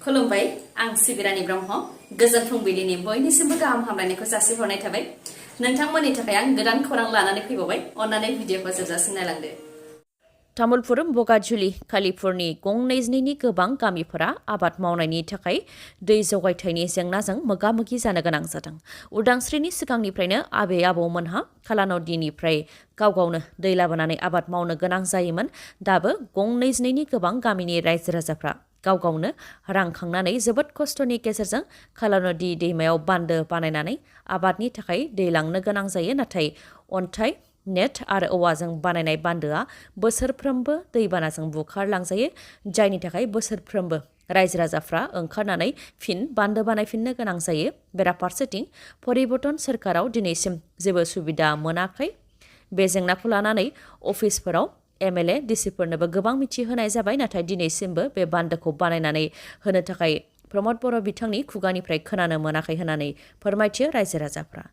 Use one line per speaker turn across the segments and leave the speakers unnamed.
खुलुमबाय आं सिबिरानि ब्रह्म गोजोन फुंबिलिनि बयनिसिमबो गाहाम हामलायनायखौ जासिहरनाय थाबाय नोंथांमोननि थाखाय आं गोदान खौरां लानानै फैबावबाय अन्नानै भिडिअखौ जोबजासिम नायलांदो तामुलपुर बगाजुलि खालिपुरनि गंनैजिनैनि गोबां गामिफोरा आबाद मावनायनि थाखाय दै जगायथायनि जेंनाजों मोगा-मोगि जानो गोनां जादों। उदांस्रिनि सिगांनिफ्रायनो आबै आबौमोनहा खाला नदीनिफ्राय गाव गावनो दै लाबोनानै आबाद मावनो गोनां जायोमोन। दाबो गंनैजिनैनि गोबां गामिनि रायजो राजाफ्रा गाव गावनो रां खांनानै जोबोद खस्थ'नि गेजेरजों खाला नदी दैमायाव बान्दो बानायनानै आबादनि थाखाय दै लांनो गोनां जायो। नाथाय अन्थाइ नेट आरो औवाजों बानायनाय बान्दोआ बोसोरफ्रोमबो दैबानाजों बुखारलांजायो, जायनि थाखाय बोसोरफ्रोमबो रायजो राजाफ्रा ओंखारनानै फिन बान्दो बानायफिननो गोनां जायो। बेराफारसेथिं परिबर्तन सोरखाराव दिनैसिम जेबो सुबिदा मोनाखै। बे जेंनाखौ लानानै अफिसफोराव एमएलए डिसिफोरनोबो गोबां मिथिहोनाय जाबाय, नाथाय दिनैसिमबो बे बान्दोखौ बानायनानै होनो थाखाय प्रमद बर' बिथांनि खुगानिफ्राय खोनानो मोनाखै होननानै फोरमायथियो रायजो राजाफ्रा।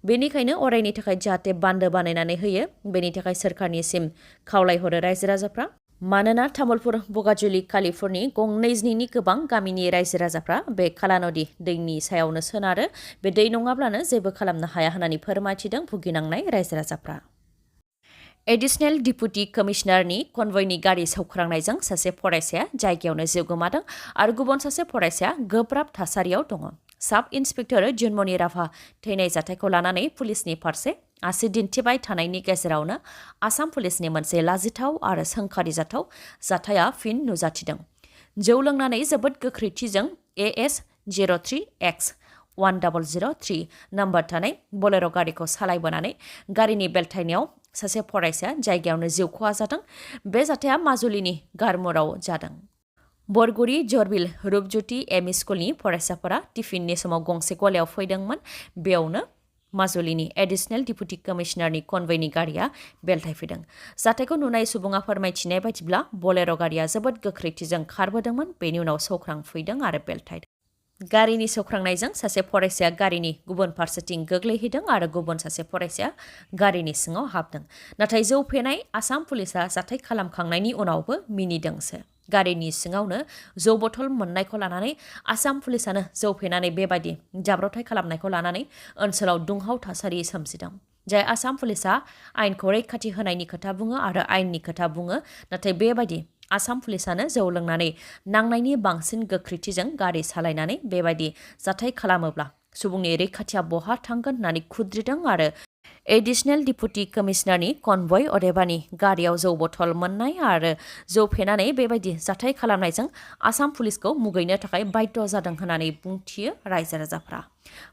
बेनिखायनो अरायनि थाखाय जाहाथे बान्दो बानायनानै होयो, बेनि थाखाय सोरखारनिसिम खावलायहरो रायजो राजाफ्रा। मानोना तामुलपुर बगाजुलि खालिपुरनि गंनैजिनैनि गोबां गामिनि रायजो राजाफ्रा बे खाला नदी दैनि सायावनो सोनारो। बे दै नङाब्लानो जेबो खालामनो हाया होननानै फोरमायथिदों भुगिनांनाय रायजो राजाफ्रा। एडिशनेल डिपुटि कमिशनारनि कनभयनि गारि सौख्रांनायजों सासे फरायसाया जायगायावनो जिउ गोमादों आरो गुबुन सासे फरायसाया गोब्राब थासारियाव दङ। साब इन्सपेक्टर जुनमनि राभा थैनाय जाथायखौ लानानै पुलिसनि फारसे आसि दिन्थिबाय थानायनि गेजेरावनो आसाम पुलिसनि मोनसे लाजिथाव आरो सोंखारिजाथाव जाथाया फिन नुजाथिदों। जौ लोंनानै जोबोद गोख्रैथिजों AS03X1003 नम्बर थानाय बलेर' गारिखौ सालायबोनानै गारिनि बेलथायनायाव सासे फरायसाया जायगायावनो जिउ खहा जादों। बे जाथाया माजुलिनि गारमुराव जादों। बरगुरि जरबिल रुपज्योति एमइ स्कुलनि फरायसाफोरा टिफिननि समाव गंसे गलायाव फैदोंमोन। बेयावनो माजुलिनि एडिशनेल डिपुटि कमिशनारनि कनभयनि गारिया बेलथायफैदों। जाथायखौ नुनाय सुबुङा फोरमायथिनाय बायदिब्ला बलेर' गारिया जोबोद गोख्रैथिजों खारबोदोंमोन, बेनि उनाव सौख्रांफैदों आरो बेलथायदों। गारिनि सौख्रांनायजों सासे फरायसाया गारिनि गुबुन फारसेथिं गोग्लैहैदों आरो गुबुन सासे फरायसाया गारिनि सिङाव हाबदों। नाथाय जौ फेनाय आसाम पुलिसा जाथाय खालामखांनायनि उनावबो मिनिदोंसो। गारिनि सिङावनो जौ बथल मोननायखौ लानानै आसाम पुलिसानो जौ फेनानै बेबायदि जाब्रबथाय खालामनायखौ लानानै ओनसोलाव दुंहाव थासारि सोमजिदों। जाय आसाम पुलिसा आयेनखौ रैखाथि होनायनि खोथा बुङो आरो आयेननि खोथा बुङो, नाथाय बेबायदि आसाम पुलिसानो जौ लोंनानै नांनायनि बांसिन गोख्रैथिजों गारि सालायनानै बेबायदि जाथाय खालामोब्ला सुबुंनि रैखाथिया बहा थांगोन होननानै खुद्रिदों आरो एडिशनेल डिपुटि कमिशनारनि कनभय अदेबानि गारियाव जौ बथल मोननाय आरो जौ फेनानै बेबायदि जाथाय खालामनायजों आसाम पुलिसखौ मुगैनो थाखाय बाध्य जादों होननानै बुंथियो रायजो राजाफ्रा।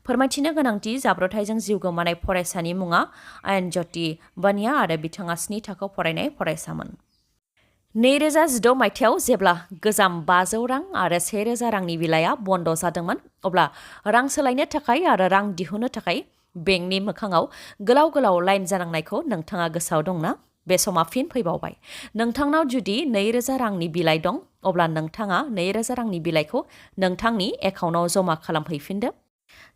फोरमायथिनो गोनांथि जाब्रबथायजों जिउ गोमानाय फरायसानि मुङा आयनज्यति बानिया आरो बिथाङा 7 थाखोआव फरायनाय फरायसामोन। 2016 मायथाइयाव जेब्ला गोजाम 500 रां आरो 1000 रांनि बिलाइया बन्द जादोंमोन, अब्ला रां सोलायनो थाखाय आरो रां दिहुननो थाखाय बेंकनि मोखाङाव गोलाव गोलाव लाइन जानांनायखौ नोंथाङा गोसोआव दंना? बे समा फिन फैबावबाय। नोंथांनाव जुदि 2000 रांनि बिलाइ दं, अब्ला नोंथाङा 2000 रांनि बिलाइखौ नोंथांनि एकाउन्टआव जमा खालामहैफिनदो।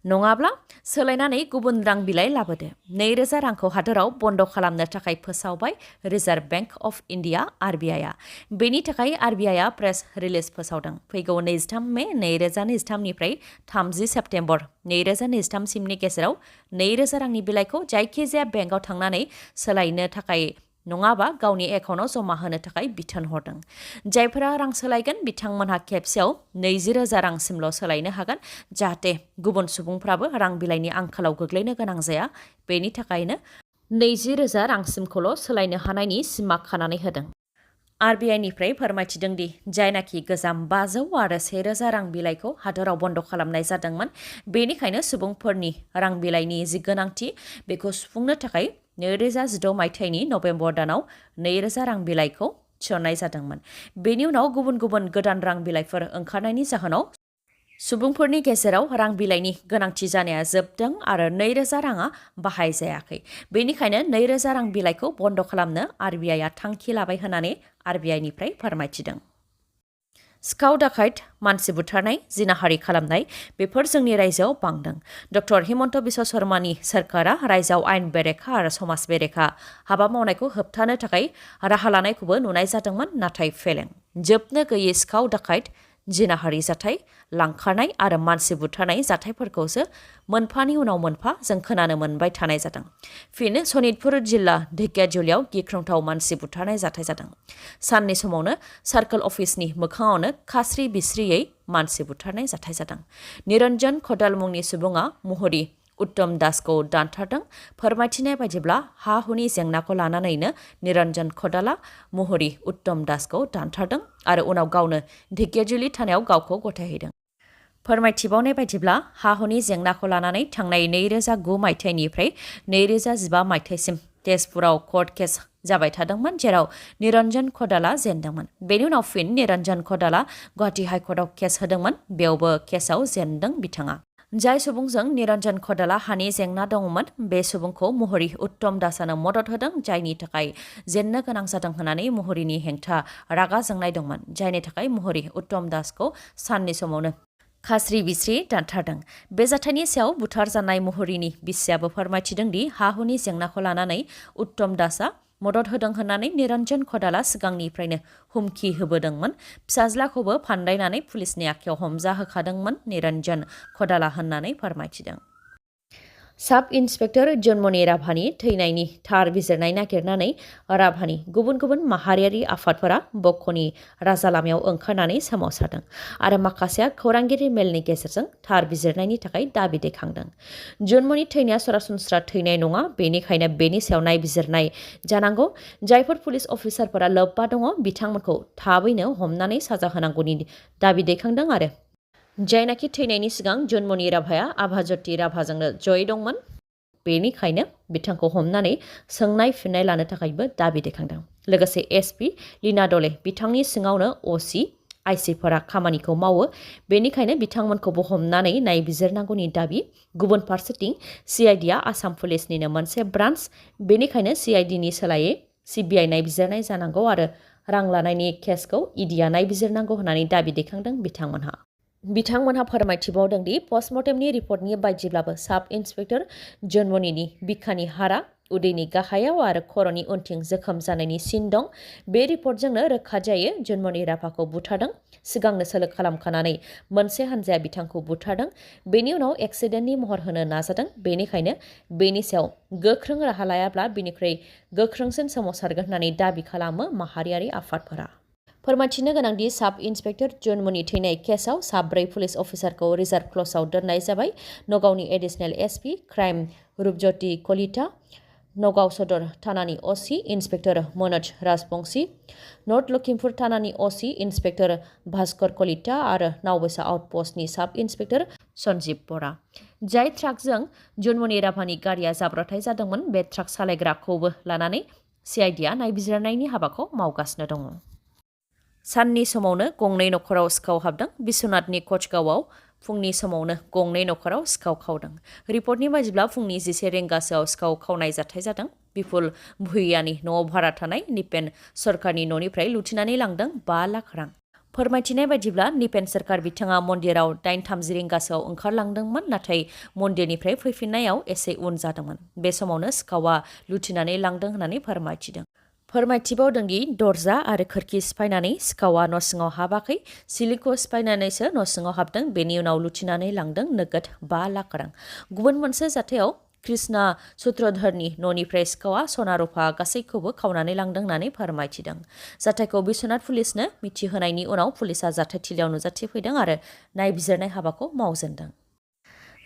नङाब्ला सोलायनानै गुबुन रां बिलाइ लाबोदो। 2000 रांखौ हादोराव बन्द खालामनो थाखाय फोसावबाय रिजार्भ बेंक अफ इन्डिया (RBI)आ। बेनि थाखाय RBI आ प्रेस रिलिज फोसावदों। फैगौ 23 मे 2023 निफ्राय 30 सेप्तेम्बर 2023 सिमनि गेजेराव 2000 रांनि बिलाइखौ जायखिजाया बेंकआव थांनानै सोलायनो थाखाय नङाबा गावनि एकाउन्टआव जमा होनो थाखाय बिथोन हरदों। जायफोरा रां सोलायगोन बिथांमोनहा खेबसेयाव 20,000 रांसिमल' सोलायनो हागोन, जाहाथे गुबुन सुबुंफ्राबो रां बिलाइनि आंखालाव गोग्लैनो गोनां जाया। बेनि थाखायनो 20,000 रांसिमखौल' सोलायनो हानायनि सिमा खानानै होदों। RBI निफ्राय फोरमायथिदों दि जायनाखि गोजाम 500 आरो 1000 रां बिलाइखौ हादोराव बन्द खालामनाय जादोंमोन, बेनिखायनो सुबुंफोरनि रां बिलाइनि जि गोनांथि बेखौ सुफुंनो थाखाय 2016 मायथाइनि नभेम्बर दानाव 2000 रां बिलाइखौ थिसननाय जादोंमोन। बेनि उनाव गुबुन गुबुन गोदान रां बिलाइफोर ओंखारनायनि जाहोनाव सुबुंफोरनि गेजेराव रां बिलाइनि गोनांथि जानाया जोबदों आरो 2000 राङा बाहायजायाखै। बेनिखायनो 2000 रां बिलाइखौ बन्द खालामनो RBI आ थांखि लाबाय होननानै RBI निफ्राय फोरमायथिदों। सिखाव दाखायत, मानसि बुथारनाय, जिनाहारि खालामनाय बेफोर जोंनि रायजोआव बांदों। डक्टर हिमन्त बिश्व शर्मानि सोरखारा रायजोआव आयेन बेरेखा आरो समाज बेरेखा हाबा मावनायखौ होबथानो थाखाय राहा लानायखौबो नुनाय जादोंमोन, नाथाय फेलें। जोबनो गैयै सिखाव दाखायत, जिनाहारि जाथाय लांखारनाय आरो मानसि बुथारनाय जाथायफोरखौसो मोनफानि उनाव मोनफा जों खोनानो मोनबाय थानाय जादों। फिन सनितपुर जिल्ला ढेकियाजुलियाव गिख्रंथाव मानसि बुथारनाय जाथाय जादों। साननि समावनो सार्कोल अफिसनि मोखाङावनो खास्रि बिस्रियै मानसि बुथारनाय जाथाय जादों। निरन्जन खदाल मुंनि सुबुङा महरी उत्तम दासखौ दानथारदों। फोरमायथिनाय बायदिब्ला हा हुनि जेंनाखौ लानानैनो निरन्जन खदाला महरी उत्तम दासखौ दानथारदों आरो उनाव गावनो ढेकियाजुलि थानायाव गावखौ गथायहैदों। फोरमायथिबावनाय बायदिब्ला हा हुनि जेंनाखौ लानानै थांनाय 2009 मायथाइनिफ्राय 2015 मायथाइसिम तेजपुराव कर्ट केस जाबाय थादोंमोन, जेराव निरन्जन खदाला जेनदोंमोन। बेनि उनाव फिन निरन्जन खदाला गुवाहाटी हाइकर्टआव केस होदोंमोन। बेयावबो केसआव जेनदों बिथाङा। जाय सुबुंजों निरन्जन खदाला हानि जेंना दङमोन, बे सुबुंखौ महरी उत्तम दासआनो मदद होदों, जायनि थाखाय जेननो गोनां जादों होननानै महरीनि हेंथा रागा जोंनाय दंमोन, जायनि थाखाय महरी उत्तम दासखौ साननि समावनो खास्रि बिस्रि दानथारदों। बे जाथायनि सायाव बुथारजानाय महरीनि बिसियाबो फोरमायथिदों दि हा हुनि जेंनाखौ लानानै उत्तम दासआ मदद होदों होननानै निरन्जन खदाला सिगांनिफ्रायनो हुमखि होबोदोंमोन। फिसाज्लाखौबो फान्दायनानै पुलिसनि आखायाव हमजाहोखादोंमोन निरन्जन खदाला होननानै फोरमायथिदों। साब इन्सपेक्टर जन्मनि राभानि थैनायनि थार बिजिरनाय नागिरनानै राभानि गुबुन गुबुन माहारियारि आफादफोरा बक'नि राजा लामायाव ओंखारनानै सोमावसारदों आरो माखासेया खौरांगिरि मेलनि गेजेरजों थार बिजिरनायनि थाखाय दाबि दैखांदों। जन्मनि थैनाया सरासनस्रा थैनाय नङा, बेनिखायनो बेनि सायाव नायबिजिरनाय जानांगौ। जायफोर पुलिस अफिसारफोरा लोब्बा दङ बिथांमोनखौ थाबैनो हमनानै साजा होनांगौनि दाबि दैखांदों आरो जायनाखि थैनायनि सिगां जन्मनि राभाया आभाज्योति राभाजोंनो जयै दंमोन, बेनिखायनो बिथांखौ हमनानै सोंनाय फिननाय लानो थाखायबो दाबि दैखांदों। लोगोसे एसपि लीना दले बिथांनि सिङावनो असि आइसिफोरा खामानिखौ मावो, बेनिखायनो बिथांमोनखौबो हमनानै नायबिजिरनांगौनि दाबि। गुबुन फारसेथिं सिआइडिआ आसाम पुलिसनिनो मोनसे ब्रान्स, बेनिखायनो सिआइडिनि सोलायै सिबिआइ नायबिजिरनाय जानांगौ आरो रां लानायनि केसखौ इडिआ नायबिजिरनांगौ होननानै दाबि दैखांदों बिथांमोनहा फोरमायथिबावदों दि पस्टमर्टेमनि रिपर्टनि बायदिब्लाबो साब इन्सपेक्टर जन्मनिनि बिखानि हारा उदैनि गाहायाव आरो खर'नि उनथिं जोखोम जानायनि सिन दं। बे रिपर्टजोंनो रोखा जायो जन्मनि राभाखौ बुथारदों। सिगांनो सोलो खालामखानानै मोनसे हानजाया बिथांखौ बुथारदों, बेनि उनाव एक्सिडेन्टनि महर होनो नाजादों, बेनिखायनो बेनि सायाव गोख्रों राहा लायाब्ला बिनिख्रुइ गोख्रोंसिन सोमावसारगोन होननानै दाबि खालामो माहारियारि आफादफोरा। फोरमायथिनो गोनांदि साब इन्सपेक्टर जन्मनि थैनाय केसआव 4 पुलिस अफिसारखौ रिजार्भ क्लजआव दोननाय जाबाय। नगावनि additional SP crime Rupjyoti Kalita, Nagaon Sadar थानानि OC inspector Manoj Rajbongshi, North Lakhimpur थानानि असि इन्सपेक्टर भास्कर कलिता आरो नावबैसा आउटपस्टनि साब इन्सपेक्टर सन्जीब बरा। जाय ट्राकजों जन्मनि राभानि गारिया जाब्रथाय जादोंमोन, बे ट्राक सालायग्राखौबो लानानै सिआइडिआ नायबिजिरनायनि हाबाखौ मावगासिनो दङ। साननि समावनो गंनै नखराव सिखाव हाबदों। बिश्वनाथनि कचगावआव फुंनि समावनो गंनै नखराव सिखाव खावदों। रिपर्टनि बायदिब्ला फुंनि 11 रिंगासोआव सिखाव खावनाय जाथाय जादों। बिपुल भुइयानि न'आव भारा थानाय निपेन सरकारनि न'निफ्राय लुथिनानै लांदों 5 लाख रां। फोरमायथिनाय बायदिब्ला निपेन सरकार बिथाङा मन्दिराव 8:30 रिंगासोआव ओंखारलांदोंमोन, नाथाय मन्दिरनिफ्राय फैफिननायाव एसे उन जादोंमोन। बे समावनो सिखावा लुथिनानै लांदों होननानै फोरमायथिदों। फोरमायथिबावदोंदि दरजा आरो खोरखि सिफायनानै सिखावा न' सिङाव हाबाखै, सिलिखौ सिफायनानैसो न' सिङाव हाबदों। बेनि उनाव लुथिनानै लांदों नोगोद 5 लाख रां। गुबुन मोनसे जाथायाव कृष्णा सूत्रधरनि न'निफ्राय सिखावा सना रुफा गासैखौबो खावनानै लांदों होननानै फोरमायथिदों। जाथायखौ बिश्वनाथ पुलिसनो मिथिहोनायनि उनाव पुलिसा जाथायथिलियाव नुजाथिफैदों आरो नायबिजिरनाय हाबाखौ मावजेनदों।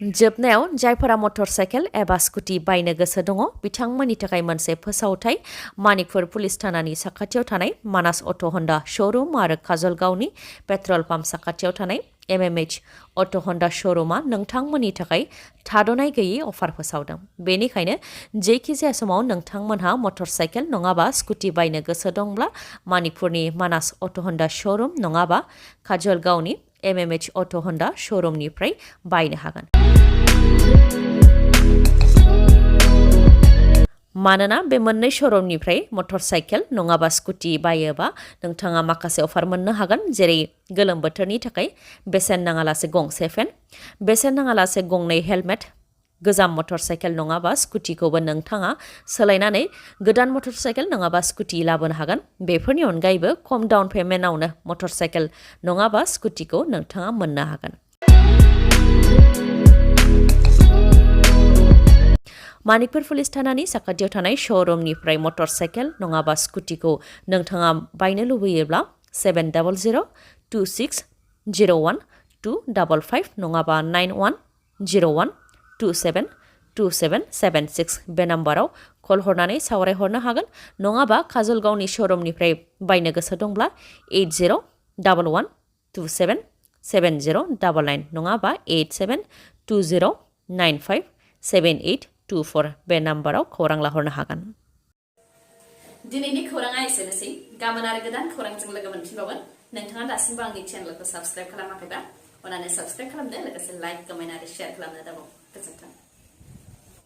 जोबनायाव जायफोरा मटर साइकेल एबा स्कुटि बायनो गोसो दङ बिथांमोननि थाखाय मोनसे फोसावथाय। मानिकपुर पुलिस थानानि साखाथियाव थानाय मानास अट' हन्डा श'रुम आरो काजलगावनि पेट्रल पाम्प साखाथियाव थानाय MMH अट' हन्डा श'रुमा नोंथांमोननि थाखाय थाद'नाय गैयै अफार फोसावदों। बेनिखायनो जेखि जाया समाव नोंथांमोनहा मटर साइकेल नङाबा स्कुटि बायनो गोसो दंब्ला मानिकपुरनि मानास अट' हन्डा श'रुम नङाबा काजलगावनि MMH अट' हन्डा श'रुमनिफ्राय बायनो हागोन। मानोना बे मोननै श'रुमनिफ्राय मटर साइकेल नङाबा स्कुटि बायोबा नोंथाङा माखासे अफार मोननो हागोन, जेरै गोलोम बोथोरनि थाखाय बेसेन नाङालासे गंसे फेन, बेसेन नाङालासे गंनै हेलमेट, गोजाम मटर साइकेल नङाबा स्कुटिखौबो नोंथाङा सोलायनानै गोदान मटर साइकेल नङाबा स्कुटि लाबोनो हागोन बेफोरनि अनगायैबो खम डाउन पेमेन्टआवनो मटर साइकेल नङाबा स्कुटिखौ नोंथाङा मोननो हागोन मानिकपुर पुलिस थानानि साखाथियाव थानाय श'रुमनिफ्राय मटर साइकेल नङाबा स्कुटिखौ नोंथाङा बायनो लुबैयोब्ला 70026012555 नङाबा 9101272776 बे नाम्बाराव कल हरनानै सावरायहरनो हागोन नङाबा काजलगावनि श'रुमनिफ्राय बायनो गोसो दंब्ला 8011277099 नङाबा 8720957824 बे नाम्बाराव खौरां लाहरनो हागोन दिनैनि खौराङा एसेनोसै गाबोन आरो गोदान खौरांजों लोगो मोनफिनबावगोन नोंथाङा दासिमबो आंनि चेनेलखौ साबस्क्राइब खालामाखैबा अन्नानै साबस्क्राइब खालामदो लोगोसे लाइक कमेन्ट आरो शेयार खालामनो दाबाव गोजोन्थों